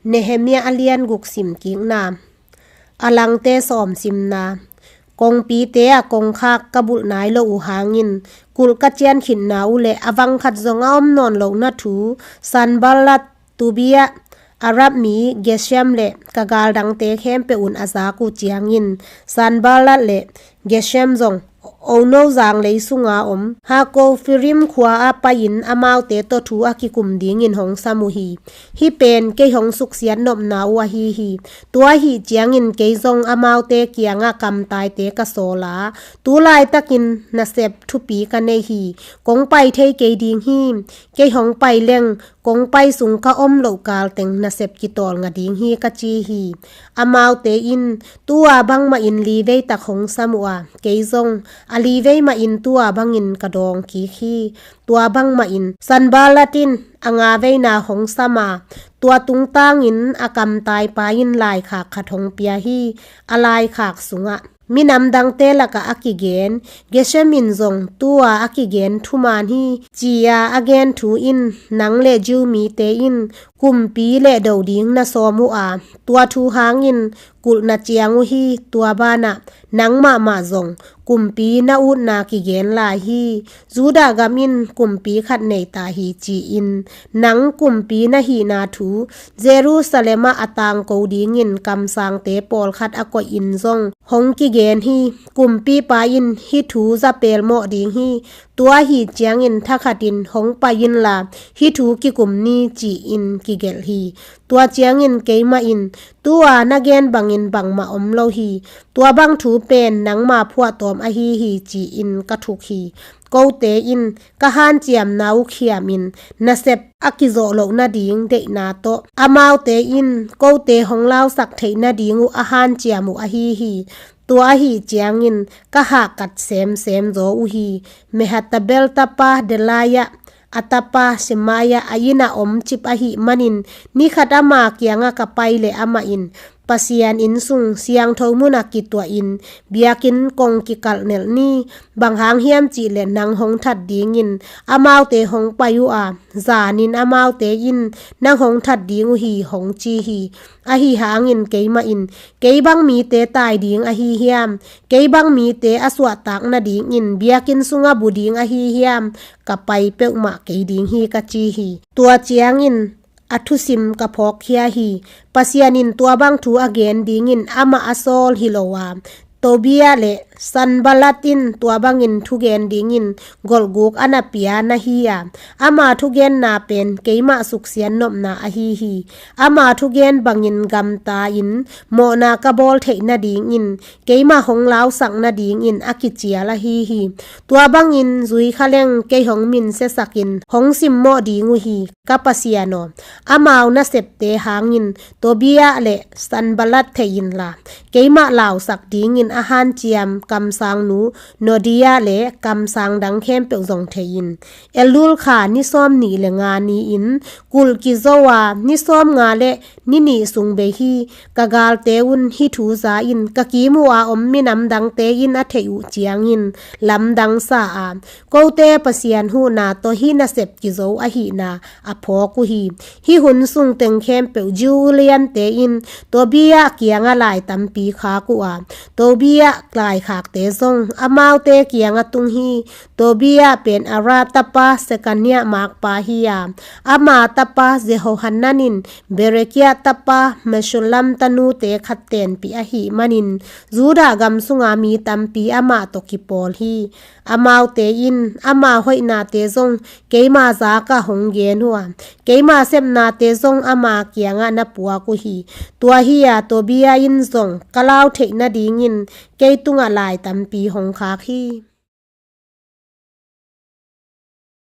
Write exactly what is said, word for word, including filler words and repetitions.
Nehemiah a lian guk sim kikna. A langte sawm simna. Kongpite ah kongkhak ka bulh nai lo uh hangin kulh ka cian khitna uh le a vang khat zong a om nawn lohna thu Sanballat, Tobiah, Arab mi Geshem le ka galdangte khempeuh un a zak uh ciangin Sanballat le Geshem zong Ono zanglei sunga om Hakophirim khua ah pai-in amaute tawh thu a kikum dingin hong sam uh hi. Hih pen kei hong suksiat nopna uh ahi hi. Tua ahih ciangin kei zong amaute kiangah kamtaite ka sawl a, tu laitakin nasep thupi ka nei hi. Kong pai thei kei ding hi. Kei hong pai leng kong pai sung ka om loh kal teng nasep kitawlnga ding hi ka ci hi. Amaute in, "Tua bangmahin livei tak hong sam uh a, kei zong a livei mahin tua bangin ka dawng kik hi." Tua bangmahin Sanballat in a ngaveina hong sam a, tua tungtangin a kamtaipa in laikhak khat hong pia hi. A laikhak sungah minam dangte lakah a kigen Geshem in zong tua a kigen thuman hi, ci-a a gen thu in nang le Jew mite in kumpi lehdo ding na sawm uh a, tua thu hangin kulh na ciang uh hi. Tua banah nang mahmah zong kumpi na utna kigen lai hi. Judah gam in kumpi khat nei ta hi, ci-in nang kumpi na hihna thu Jerusalem ah a tangko dingin kamsangte pawlkhat a koihin zong hong kigen hi. Kumpipa in hih thu za pelmawh ding hi. Tua ahih ciangin thakhatin hong pai inla hih thu kikum ni, ci-in kigelh hi. Tua ciangin keimah in, "Tua na gen bangin bangmah om lo hi. Tua bang thu pen nangma phuahtawm ahi hi," ci-in ka thuk hi. Kote in ka hanciamna uh khiamin nasep a kizawh loh nading deihna tawh amaute in kote hong lausak theih nading uh a hanciam uh ahi hi. Tua ahih ciangin ka hahkat semsem zaw uh hi. Mehetabel tapa Delaiah, a tapa Shemaiah a inn ah om cip ahih manin, ni khat ama kiangah ka pai leh amah in Pasian inn sung siangtho munah kituahin biakinn kong kikalh nelh ni. Bang hang hiam cihleh nang hong that dingin amaute hong pai uh a, zanin amaute in nang hong that ding uh hi, hong ci hi. Ahi hangin keimah in, "Kei bang mite tai ding ahi hiam? Kei bang mite a suahtak nadingin biakinn sungah bu ding ahi hiam? Ka pai peuhmah kei ding hi," ka ci hi. Tua ciangin a thusim ka phawkkhia hi. Pasian in tua bang thu a gen dingin amah a sawl hi lo a, Tobiah le Sanballat in tua bangin thugen dingin golhguk a na pia na hi a, ama thugenna pen keimah suksian nopna ahi hi. Ama thugen bangin gamta-in mawhna ka bawl theih nadingin keimah hong lausak nadingin a kicial ahi hi. Tua bangin zui kha leng kei hong minsiasakin hong simmawh ding uh hi. Ka Pasian aw, amau nasepte hangin Tobiah le Sanballat thei inla, keimah lausak dingin a hanciam kamsangnu Noadia le kamsang dang khempeuh zong thei in. Elul kha ni sawmnih le nga ni-in kulh kizo a, ni sawmnga le ni nih sung bei hi. Ka galte un hih thu za in ka kim uh a om minam dangte in a theih uh ciangin lamdang sa a, kote Pasian huhna tawh hih nasep kizo ahihna a phawk uh hi. Hih hun sung teng khempeuh Jew uliante in Tobiah kiangah lai tampi khak uh a, Tobiah laikhakte zong amaute kiangah tung hi. Tobiah pen Arah tapa Shekaniah makpa hi a, ama tapa Jehohanan in Berekiah tapa Meshullam tanute khat tenpih ahih manin Judah gam sunga mi tampi amah tawh kipawl hi. Amaute in ama hoihnate zong keima zakah hong gen uh a, keima sepnate zong ama kiangah na puak uh hi. Tua hi-a Tobiah in zong ka lau theih nadingin kei tungah lai tampi hong khak hi.